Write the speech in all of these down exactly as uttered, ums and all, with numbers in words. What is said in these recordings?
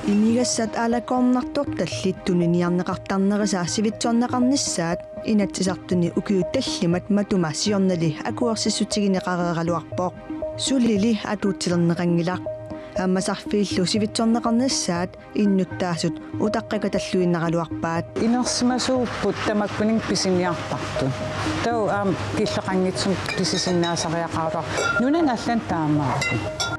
Imigassat aalakoornartortallit tuniniarneqartarnerisa sivitsorneqarnissaat Inatsisartuni ukiut tallimat matuma siornali akuersissutigineqareeraluarpoq. Sulili atuutilerneqanngilaq. Ammasarfiillu sivitsorneqarnissaat innuttaasut utaqqikatalluinnaraluarpaat. Inersimasuupput tamakkuninnga pisiniartartut. Taava aamma killeqanngitsumik pisisinnaasariaqaraluarpoq. Nunani allani taamaappoq.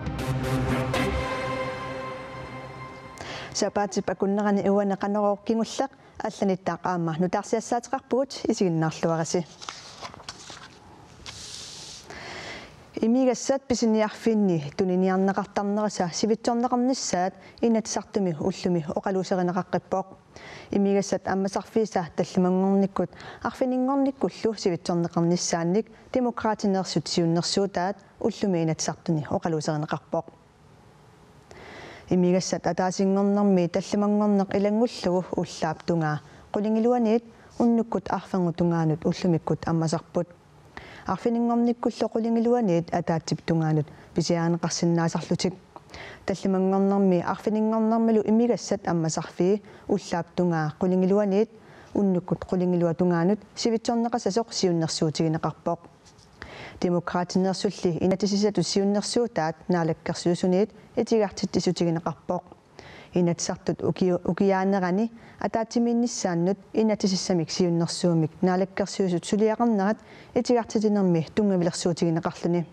Sapaatip akunnerani uani Qanorooq kingulleq allanittaaq aamma nutaarsiassaateqarpugut, isiginnaarluarisi. Imigassat pisiniarfinni tuniniarneqartarnerisa sivitsorneqarnissaat Inatsisartuni ullumi oqaluuserineqaqqippoq. Imigassat ammasarfiisa tallimanngornikkut arfininngornikkullu sivitsorneqarnissaannik Demokraatineersut siunnersuutaat ullumi Inatsisartuni oqaluuserineqarpoq. Imigassat ataasinngornermi tallimanngorneq ilanngullugu ullaap tungaa qulingiluaniit unnukkut arfernut tungaanut ullumikkut ammasarput. Arfininngornikkullu qulingiluaniit ataatsip tungaanut pisiarineqarsinnaasarlutik. Tallimanngornermi arfininngornermilu imigassat ammasarfii ullaap tungaa qulingiluaniit unnukkut qulingiluat tungaanut sivitsorneqassasoq siunnersuutigineqarpoq. Demokraatineersulli inatsisissatut siunnersuutaat Naalakkersuisuniit itigartitsissutigineqarpoq. Inatsisartut ukiu-, ukiaanerani ataatsimiinnissaannut inatsisissamik siunnersuumik Naalakkersuisut suliaqarnerat itigartitsinermi tunngavilersuutigineqarluni.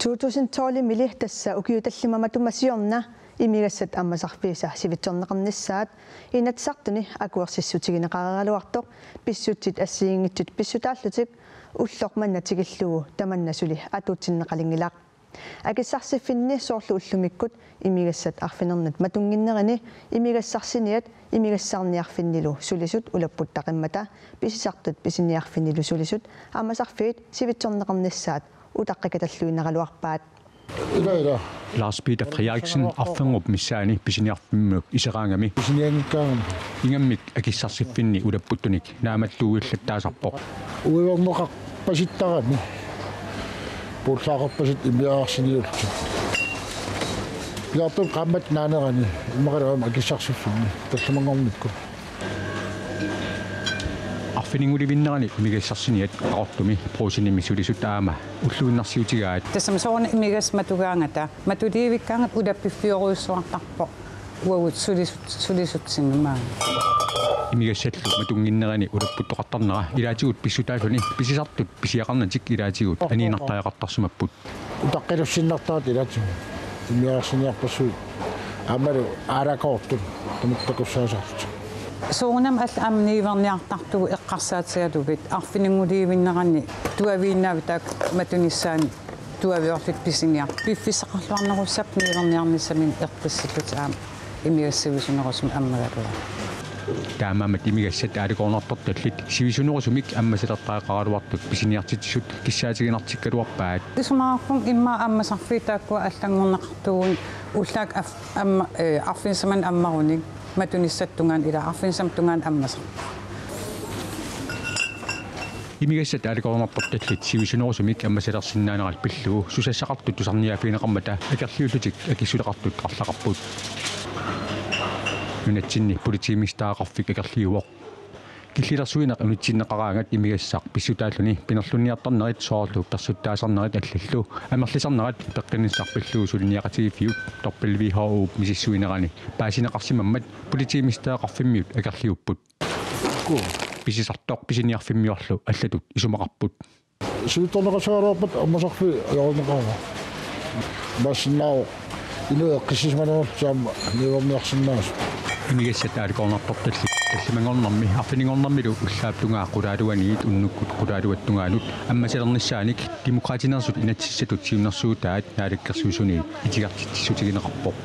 To tusind tolvimili, tassa ukiut tallimat matuma siorna, imigassat ammasarfiisa sivitsorneqarnissaat Inatsisartuni akuersissutigineqareeraluartoq pissutsit assigiinngitsut pissutaallutik ulloq manna tikillugu tamanna suli atuutsinneqalinngilaq. Akissarsiffinni soorlu ullumikkut imigassat arfineq-marluk matunnginnerini imigassarsiniat imigassaarniarfinnilu sulisut ulapputtaqimmata pisisartut pisiniarfinnilu sulisut ammasarfiit sivitsorneqarnissaat utaqqikatalluinnaraluarpaat. Ila, ila. Lars Peter Frederiksen arfernup missaani pisiniarfimmiup iseraangami. Pisinianngikkaangami. Ingammik akissarsiffinni ulapputtunik naammattuuillattaasarpoq. Uiverneqarpasittarami. Puullaaqarpasittarami imigassarsiorlugit. Pilaartup qaammat naanerani immaqalu aamma akissarsiffinni tallimanngornikkut. Arfininngornerani imigassarsiniat Qaqortumi Brugsenimi sulisut aamma ulluinnarsiutigaat. Tassami soorunami imigassat matugaangata, matuliivikkaangata ulapiffigorujussuartarpoq uagut sulisut-, sulisutsinnut maani. Imigassallu matunnginnerani ulapputtoqartarnera ilaatigut pissutaalluni pisisartut pisiaqarnatik ilaatigut aniinnartariaqartarsimapput. Utaqqilussinnartartut ilaatigut imigassarsiorpassuit aammalu aalakoortut tamatta takussaasartut. Soorunami allat aamma niuerniartartugut eqqarsaatigalugit arfininngornerani tuaviinnaavik taakku matunissaannik tuaviorlutik pisiniartut. Piffissaqarluarnerussapput niuerniarnissaminnik eqqissillutik aamma imigassat sivisunerusumik ammagaluarlugit. Taamaammat imigassat aalakoornartortallit sivisunerusumik ammasalertariaqaraluartut pisiniartitsisut kissaatiginartikkaluarpaat. Isumaqarpunga immaqa ammasarfiit taakkua allanngorneqartuugunik ullaakkut af-, amma, eh, arfineq-marlunnik ammarunik matunissap tungaanut ilaa arfineq-marlup tungaanut ammasarput. Imigassat aalakoornartortallit sivisunerusumik ammasalersinnaanerat pillugu susassaqartut tusarniaaffigineqarmata akerliullutik akissuteqartut arlaqarput. Nunatsinni politimestereqarfik akerliuvoq. Killilersuineq unitsinneqaraangat imigassaq pissutaalluni pinerlunniartarnerit soorlu persuttaasarnerit allallu amerlisarnerat peqqinnissaq pillugu suliniaqatigiiffiup W H O-p misissuinerani paasineqarsimammat politimestereqarfimmiut akerliupput. Pisisartoq pisiniarfimmiorlu allatut isumaqarput. Sivitsorneqassagaluarpat ammasarfiit ajorneqarpoq. Imaassinnaavoq inuit eqqissisimanerullutik aamma niuerniarsinnaasut. Imigassat aalakoornartortallit tallimanngornermi arfininngornermilu ullaap tungaa qulaaluaniit unnukkut qulaaluat tungaanut ammasalernissaanik Demokraatineersut inatsisissatut siunnersuutaat Naalakkersuisuniit itigartitsissutigineqarpoq.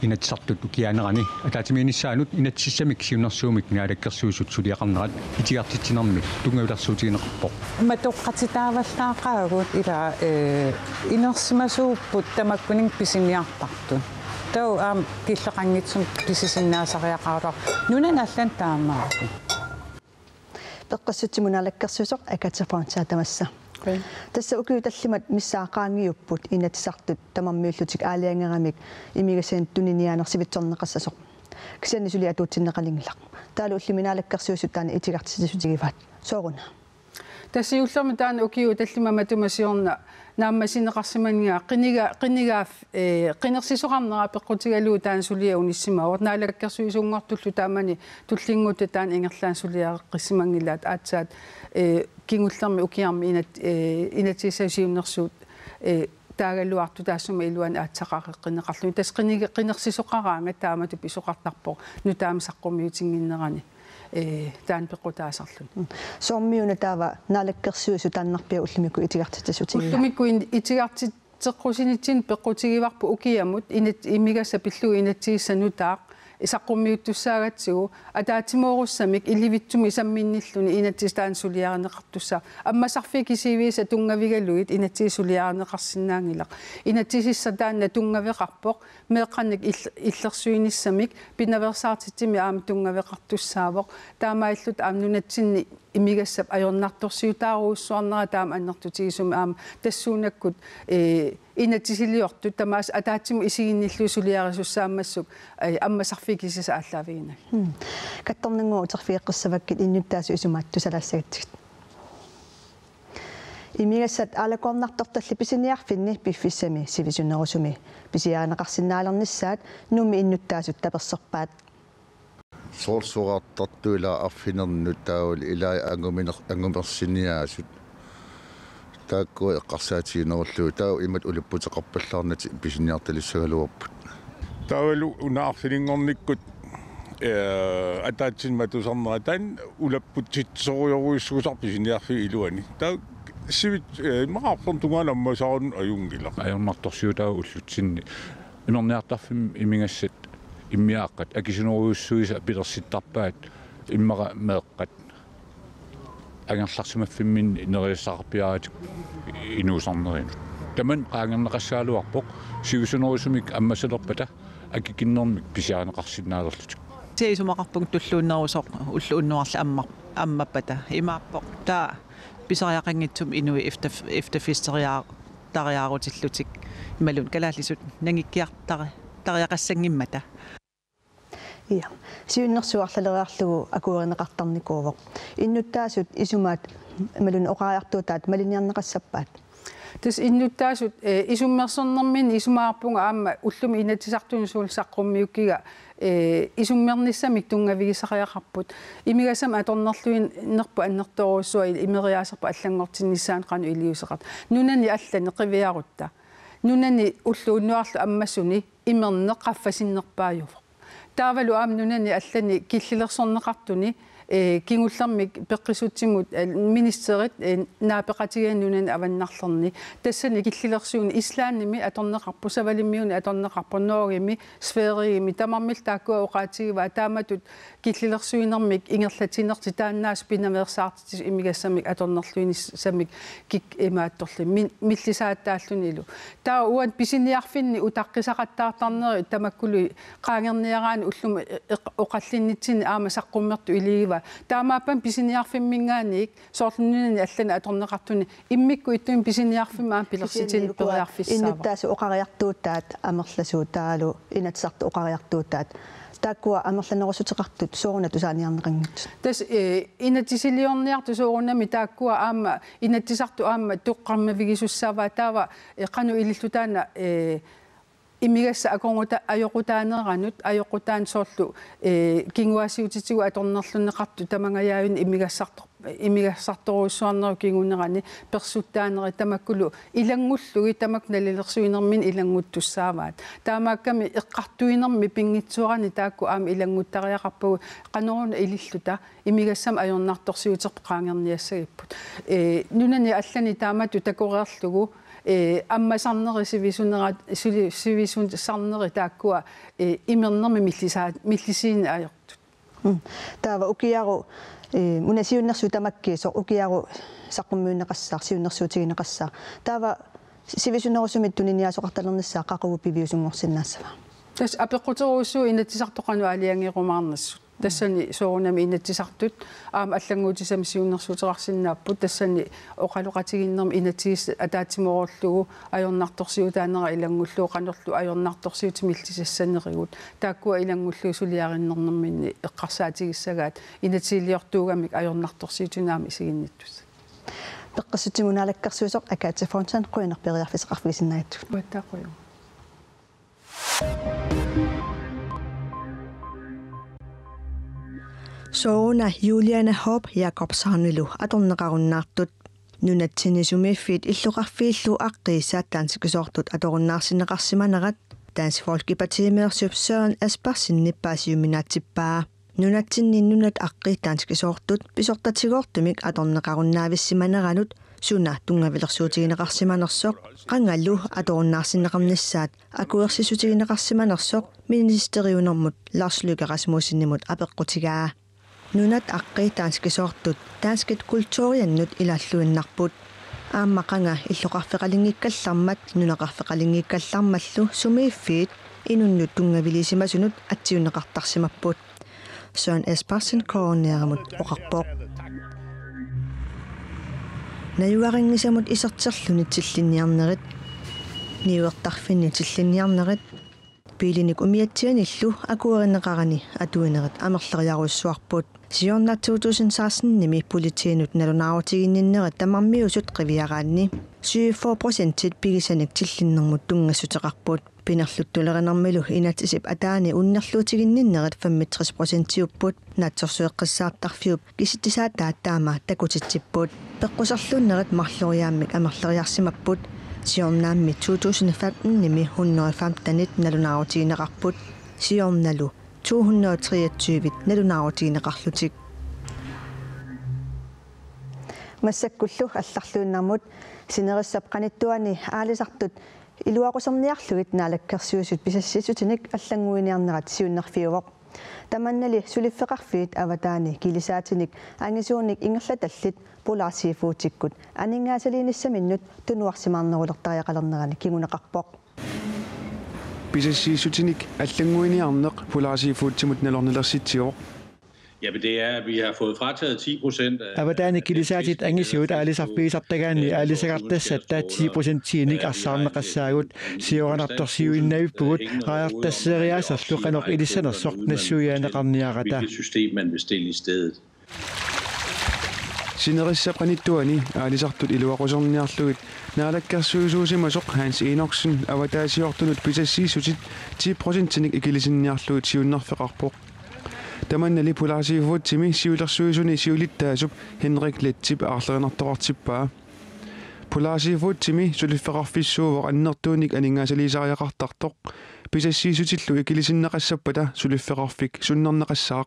Inatsisartut ukiaanerani ataatsimiinnissaanut inatsisissamik siunnersuumik Naalakkersuisut suliaqarnerat itigartitsinermi tunngavilersuutigineqarpoq. Matoqqatitaavallaaqaagut ilaa, eh, inersimasuupput tamakkuninnga pisiniartartut. Taava aamma killeqanngitsumik pisisinnaasariaqaraluarpoq. Nunani allani taamaappoq. Peqqissutsimut naalakkersuisoq Agathe Franzén tamassa. Tassa ukiut tallimat missaa qaangiupput Inatsisartut tamarmiullutik aalajangeramik imigassanik tuniniaaneq sivitsorneqassasoq. Kisianni suli atuutsinneqalinngilaq. Taavalu ullumi Naalakkersuisut taanna itigartitsissutigivaat. Sooruna? Tassa siullermik taanna ukiut tallimat matuma siorna naammassineqarsimannginnama qiniga-, qinigaaf-, ee, qinersisoqarnera peqqutigalugu taanna suliaq unissimavoq. Naalakkersuisunngortullu taamani tullinnguuttat taanna ingerlaannaq suliareqqissimanngillat aatsaat, ee, kingullermi ukiarmi inat-, ee, inatsisissap siunnersuut, ee, taagaluartoq taassuma iluani aatsaqareqqineqarluni. Tassa qini-, qinersisoqaraangat taamatut pisoqartarpoq nutaamik saqqummiutinnginnerani, ee, taanna peqqutaasarluni. Soormi-una taava Naalakkersuisut taannarpiaq ullumikkut itigartitsissutigivaat? Ullumikkut in-, itigartitseqqusinitsinni peqqutigivarput ukiamut inat-, imigassaq pillugu inatsisissap nutaaq saqqummiuttussaagatsigu, ataatsimoorussamik ilivitsumik samminnilluni inatsisitaanik suliarineqartussaavoq. Ammasarfiit kisiisa tunngavigalugit inatsisit suliarineqarsinnaanngilaq. Inatsisissaq taanna tunngaveqarpoq, meeqqanik ill-, illersuinissamik, pinaveersaartitsimik aamma tunngaveqartussaavoq. Taamaalilluta aamma nunatsinni imigassap ajornartorsiutaarujussuarnera taama annertutigisumik aamma tassuunakkut, ee, inatsisiliortut tamaasa ataatsimut isiginnillugu suliarisussaammassuk, ee, ammasarfiit kisiisa aallaaviginnagit. Hmm. Kattornannguaq uterfigeqqissavakkit innuttaasut isumaat tusalaassagatsigit. Imigassat aalakoornartortallit pisiniarfinni piffissami sivisunerusumi pisiarineqarsinnaalernissaat Nuummi innuttaasut taperserpaat. Soorsuartartut ilaa arfinernut taavalu ilaa anguminer-, angumersiniaasut. Taakku eqqarsaatiginerullugu taava imatut ulapputeqarpallaarnatik pisiniartalissagaluarput. Taavalu una arfininngornikkut, ee, ataatsinnut matusarnera taanna ulapputsitsorujorujussuusarpoq pisiniarfiup iluani. Taava sivit-, ee, immaqa arfernup tungaanut ammasaarunut ajunngilaq. Ajornartorsiutaavoq ullutsinni. Imerniartarfimmi imigassat immiaaqqat akisunerujussuisa pilersittarpaat immaqa meeqqat angerlarsimaffimminni nerisassaqarpiaratik inuusarnerinut. Tamanna qaangerneqassagaluarpoq sivisunerusumik ammassalerpata akikinnermik pisiarineqarsinnaalerlutik. Tassa isumaqarpunga tulluunnerusoq ulloq unnuarli amma-, ammappata. Imaappoq taava pisariaqanngitsumik inuit efterf-, efterfesteriaa-, tariaarutillutik imaluunniit kalaallisut nangikkiartari-, tariaqassanngimmata. Ja. Siunnersuut arlaleriarlugu akuerineqartarnikuuvoq. Innuttaasut isumaat imaluunniit oqariartuutaat maliniarneqassappat? Tassa innuttaasut, ee, isummersornerminni isumaqarpunga aamma ullumi Inatsisartuni suullu saqqummiukkiga, ee, isummernissamik tunngavigisariaqarput. Imigassamik atornerluinerput annertoorujussuaq, imeriaaserput allanngortinnissaanut qanoq iliuuseqartoq. Nunani allani qiviarutta. Nunani ulloq unnuarlu ammasuni imerneq qaffasinnerpaajuvoq. Taavalu aamma nunani allani killilersorneqartuni, ee, kingullermik peqqissutsimut, ee, ministerit, ee, naapeqatigiinnut nunani avannarlerni. Tassani killilersuuni Islandimi atorneqarpoq, Savalimmiuni atorneqarpoq, Norgemi, Sverigemi, tamarmillu taakkua oqaatigivaat taamatut killilersuinermik ingerlatsinertik taannaasut pinaveersaartitsisut imigassamik atornerluinissamik kik-, imaattorli min-, millisaataallunilu. Taava uani pisiniarfinni utaqqisaqattaartarneri tamakkulu qaangerniaraanni ullumi eq-, oqallinnitsinni aamma saqqummertut iligivaat. Taamaappat pisiniarfimminngaanniit soorlu nunani allani atorneqartuni immikkut ittumik pisiniarfimmi aamma pilersitsinni periarfissaavoq. Innuttaasut oqariartuutaat amerlasuut taavalu Inatsisartut oqariartuutaat. Taakkua amerlanerussuteqartut sooruna tusaaniarneqanngitsut? Tassa, ee, inatsisiliorniartut soorunami taakkua aamma Inatsisartut aamma toqqammavigisussaavaat taava, ee, qanoq ililluta taanna, ee, imigassaq akornuta-, ajoqutaaneranut, ajoqutaanut soorlu, ee, kinguaassiuutitigut atornerlunneqartut tamangajaavini imigassartor-, imigassartorujussuarnerup kingunerani persuttaanerit tamakkulu ilanngullugit tamakku nalilersuinerminni ilannguttussaavaat. Taamaakkami eqqartuinermi pinngitsoorani taakku aamma ilannguttariaqarpagut qanoruna ililluta imigassamik ajornartorsiuterput qaangerniassagipput. Ee, nunani allani taamatut takoreerlugu, ee, ammasarneri sivisunera-, suli-, sivisusarneri taakkua, ee, imernermi millisa-, millisiineq ajortut. Mm. Taava ukiaru, ee, una siunnersuut tamakkiisoq ukiaru saqqummiunneqassaaq, siunnersuutigineqassaaq. Taava sivisunerusumik tuniniaasoqartalernissaa qaqugu piviusunngorsinnaassava? Tassa apeqquterujussuuvoq Inatsisartut qanoq aalajangerumaarnassut. Tassani soorunami Inatsisartut aamma allannguutissamik siunnersuuteqarsinnaapput, tassani oqaloqatigiinnermi inatsisissaq ataatsimoorlugu ajornartorsiutaanera ilanngullugu qanorlu ajornartorsiutit millisassanerigut, taakkua ilanngullugu suliarinnerminni eqqarsaatigissagaat inatsisiliortuugamik ajornartorsiutinik aamma isiginnittut. Peqqissutsimut naalakkersuisoq Agathe Fontain, qujanaq periarfissaqarfigisinnaagakkit. Uattaaq qujanaq. Sooruna Juliane Hoop Jakobsenilu atorneqarunnaartut. Nunatsinni sumiiffiit illoqarfiillu aqqissaat danskisoortut atorunnaarsinneqarsimanerat Dansk Folkepartimeersup Søren Espersenip paasiuminaatsippaa. Nunatsinni nunat aqqi danskisoortut pisortatigoortumik atorneqarunnaavisimaneranut suna tunngavilersuutigineqarsimanersoq, qangalu atorunnaarsinneqarnissaat akuersissutigineqarsimanersoq ministeriunermut Lars Løkke Rasmussenimut apeqqutigaa. Nunat aqqi danskisoortut danskit kulturiannut ilaalluinnarput. Aamma qanga illoqarfeqalinngikkallarmat nunaqarfeqalinngikkallarmallu sumiiffiit inunnut tunngaviliisimasunut atsiunneqartarsimapput. Søren Espersen K N R-imut oqarpoq. Najugarinngisamut iserterluni tillinniarnerit, niuertarfinni tillinniarnerit, biilinik umiatsianillu akuerineqarani atuinerit amerleriarujussuarput. Siorna to tusind seksten-imi politiinut nalunaarutiginninnerit tamarmiusut qiviaraanni syvogfyrre procentit pigisanik tillinnermut tunngassuteqarput. Pinerluttulerinermilu inatsisip ataani unnerluutiginninnerit femogtres procentiupput. Naatsorsueqqissaartarfiup kisitsisaataat taama takutitsipput. Peqquserluunnerit marloriaammik amerleriarsimapput. Siornaammi to tusind femten-imi hundrede femtenit nalunaarutigineqarput. Siornalu to hundrede treogtyvit nalunaarutigineqarlutik. Massakkullu allarluinnarmut sinerissap qanittuani aalisartut iluaquserniarlugit Naalakkersuisut pisassiissutinik allannguiniarnerat siunnerfiuvoq. Tamannali suliffeqarfiit avataani kilisaatinik angisuunik ingerlatallit Polar Seafoodikkut aningaasaliinissaminnut tunuarsimaarnerulertariaqalernerani kinguneqarpoq. Pisassiissutinik allannguiniarneq Polar Seafoodimut nalornilersitsivoq. Jamen, det er, at vi har fået frataget ti procent af... Avataani kilisaatit angisuut aalisarfigisartagaanni aalisagartassatta ti procentiinik arsaarneqassaagut. Sioranartorsiuinnavippugut, raajartasseriaaserlu qanoq ilissanersoq nassuiaaneqarniarata. Hvilket system man vil stille i stedet. Sinerissap qanittuani aalisartut iluaquserniarlugit naalakkersuisuusimasoq Hans Enoksen avataasiortunut pisassiissutit ti procentinik ikilisinniarlugit siunnerfeqarpoq. Tamannali Polar Seafoodimi siulersuisuni siulittaasup Henrik Letzip aarlerinartoqartippaa. Polar Seafoodimi suliffeqarfissuuvoq annertuumik aningaasaliisariaqartartoq. Pisassiissutillu ikilisinneqassappata suliffeqarfik sunnerneqassaaq.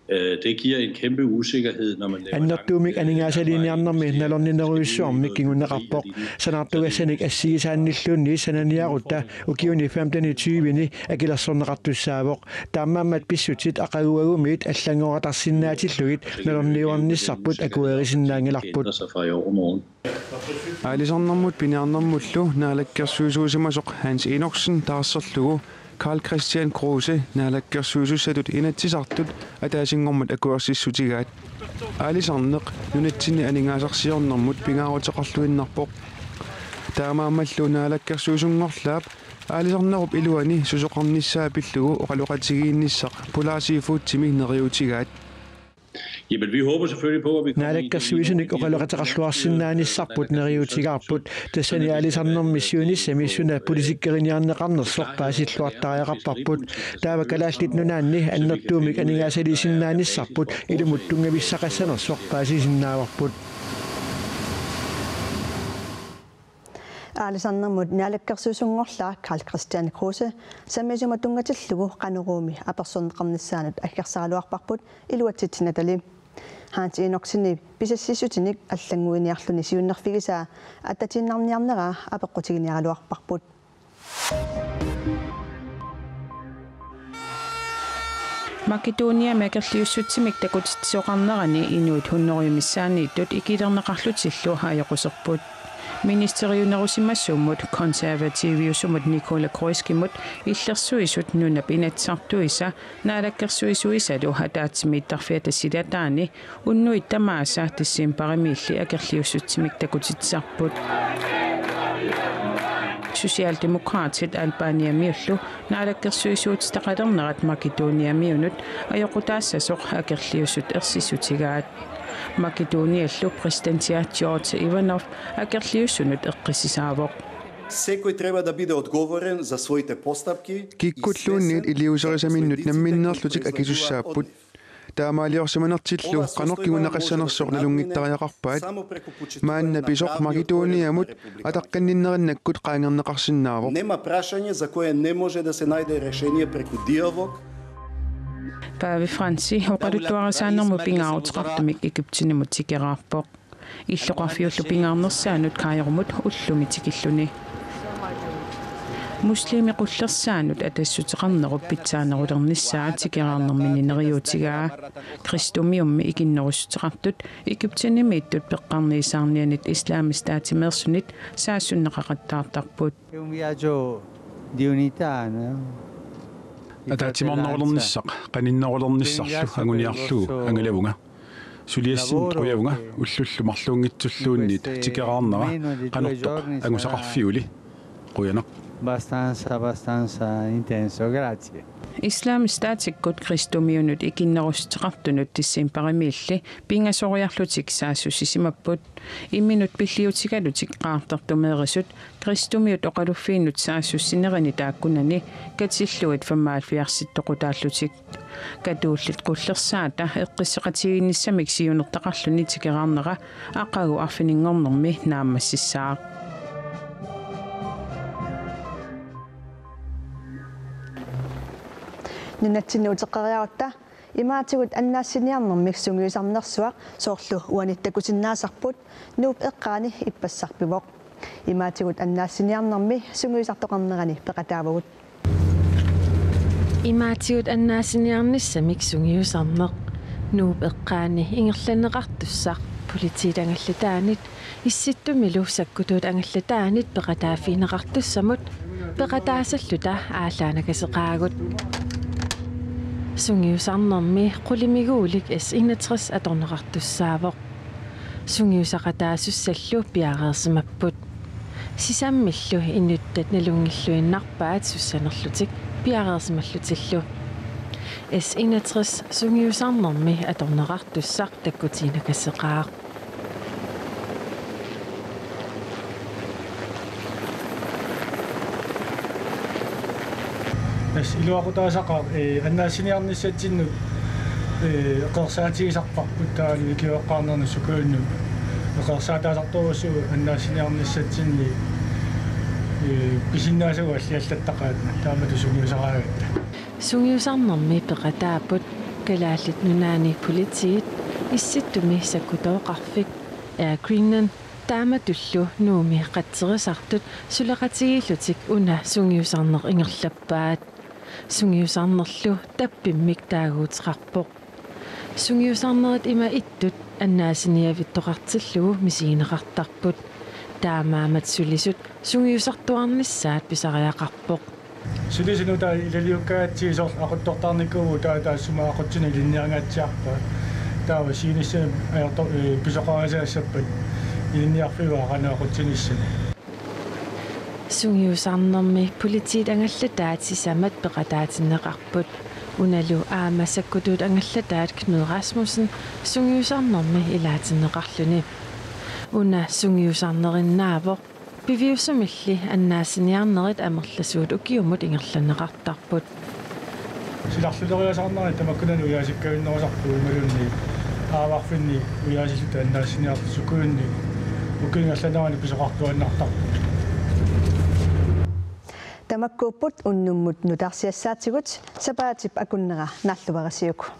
Øh, det giver en kæmpe usikkerhed, når man laver... Annertuumik aningaasaliiniarnermi nalorninerujussuarmik kinguneqarpoq. Sanaartugassanik assigisaannilluunniit sananiarutta ukiuni femten tyveni akilersorneqartussaavoq. Taamaammat pissutsit aqaguagumiit allanngorartarsinnaatillugit nalorniuarnissarput akuerisinnaanngilarput. Ændrer sig fra i overmorgen. Aalisarnermut piniarnermullu naalakkersuisuusimasoq Hans Enoksen taarserlugu Karl-Kristian Kruse naalakkersuisussatut Inatsisartut ataasinngormat akuersissutigaat. Aalisarneq nunatsinni aningaasarsiornermut pingaaruteqarluinnarpoq. Taamaammallu naalakkersuisunngorlaap aalisarnerup iluani susoqarnissaa pillugu oqaloqatigiinnissaq Polar Seafoodimi neriuutigaat. Jamen, vi håber selvfølgelig på, at vi kommer ind i en... Naalakkersuisunik oqaloqateqarluarsinnaanissarput neriuutigaarput, tassani aalisarnermi siunissami suna politikerinniarneqarnersoq paasilluartariaqarparput. Taava Kalaallit Nunaanni annertuumik aningaasaliisinnaanissarput ilumut tunngavissaqassanersoq paasisinnaavarput. Aalisarnermut naalakkersuisunngorlaaq Karl-Kristian Kruse sammisuma tunngatillugu Qanoruumi apersorneqarnissaanut aggersaraluarparput iluatsitsinatali. Hans Enoksenip pisassiissutinik allannguiniarluni siunnerfigisaa attatiinnarniarneraa apeqqutiginiaraluarparput. Makedoniami akerliussutsimik takutitsisoqarnerani inuit hundrede missaanniittut ikilerneqarlutillu ajoquserput. Ministeriunerusimasummut konservativiusumut Nicola Groiskimut illersuisut nunap inatsisartuisa naalakkersuisuisalu ataatsimiittarfiata silataani unnuit tamaasa decembarimiilli akerliussutsimik takutitsisarput. Socialdemokraatit Albaniamiullu naalakkersuisuutitaqalernerat Makedoniamiunut ajoqutaassasoq akerliussut ersissutigaat. Makedoniallu præsidentia George Ivanov akerliussunut eqqissisaavoq. Секој треба да биде одговорен за своите постапки. Kikkulluunniit iliuuserisaminnut namminneerlutik akisussaapput. Taamaaliorsimanertillu qanoq kinguneqassanersoq nalunngittariaqarpaat. Maanna pisoq Makedoniamut ataqqinninnerinnakkut qaangerneqarsinnaavoq. Нема прашање за кое не може да се најде решение преку диалог. Pave Francis oqaluttuarisaanermut pingaaruteqartumik Egyptenimut tikeraarpoq. Illoqarfiullu pingaarnersaanut Kairumut ullumi tikilluni. Muslimit qullersaannut atassuteqarnerup pitsaanerulernissaa tikeraarnermini neriuutigaa. Kristumiummi ikinnerussuteqartut Egyptenimiittut peqqarniisaarnianit Islamisk Statimeersunit saassunneqaqattaartarput. È un viaggio di unità, no? Ataatsimoornerulernissaq qaninnerulernissarlu anguniarlugu angalavunga. Suliassinnut qujavunga ullullu marluunngitsulluunniit tikeraarnera qanortoq angusaqarfiuli. Qujanaq. Abbastanza, abbastanza intenso, grazie. Islamisk Statikkut kristumiunut ikinnerussuteqartunut decembarimiilli pingasoriarlutik saassussisimapput. Imminut pilliutigalutik qaartartumeerisut kristumiut oqaluffiinut saassussinerini taakkunani katillugit femoghalvfjerds toqutaallutik. Katuullit qullersaata eqqisseqatigiinnissamik siunertaqarluni tikeraarnera aqagu arfininngornermi naammassissaaq. Nunatsinni uteqqeriarutta imaatigut annaassiniarnermik sungiusarnersuaq soorlu uani takusinnaasarput Nuup eqqaani ippassarpivoq. Imaatigut annaassiniarnermi sungiusartoqarnerani peqataavugut. Imaatigut annaassiniarnissamik sungiusarneq Nuup eqqaani ingerlanneqartussaq politiit angallataanit Issittumilu sakkutuut angallataanit peqataaffigineqartussamut peqataasalluta aallaanakaseqaagut. Sungiusarnermi qulimiguulik S enogtres atorneqartussaavoq. Sungiusaqataasussallu piareersimapput. Sisammillu inuttat nalunngilluinnarpaat sussanerlutik piareersimallutillu. S enogtres sungiusarnermi atorneqartussaq takkutiinakaseqaaq. Tassa iluaqutaasaqaaq, ee, annaassiniarnissatsinnut, ee, eqeersaatigisarparput taavalu ikiueqqaarnernut sukujunnut eqeersaataasartorujussuuvoq annaassiniarnissatsinni, ee, pisinnaasagut alliallattaqaat taamatut sungiusaraagatta. Sungiusarnermi peqataapput Kalaallit Nunaanni Politiit, Issittumi sakkutooqarfik, Air Greenland taamatullu Nuummi qatserisartut suleqatigiillutik una sungiusarneq ingerlappaat. Sungiusarnerlu tappimmik taaguuteqarpoq. Sungiusarnerit ima ittut annaassiniavittoqartillugu misigineqartarput. Taamaammat sulisut sungiusartuarnissaat pisariaqarpoq. Sulisut nutaat ilaliukkaatsigit soorlu aquttortarnikuuvugut taava taassuma aqutsineq ilinniarngaatsiarpaat. Taava siunissami ajorto-, ee, pisoqarisaassappat ilinniarfiuvoq qanoq aqutsinissani. Sungiusarnermi politiit angallataat sisamat peqataatinneqarput. Unalu aamma sakkutuut angallataat Knud Rasmussen sungiusarnermi ilaatinneqarluni. Una sungiusarnerinnaavoq. Piviusumilli annaassiniarnerit amerlasuut ukiumut ingerlanneqartarput. Silarluleriasaarnerit tamakkunani ujaasikkavinnerusarput imaluunniit aavarfinni ujaasilluta annaassiniartut sukujunni ukiup ingerlanerani pisoqartuaannartarput. Tamakkuupput unnummut nutaarsiassaatigut, sapaatip akunnera naalluarisiuk.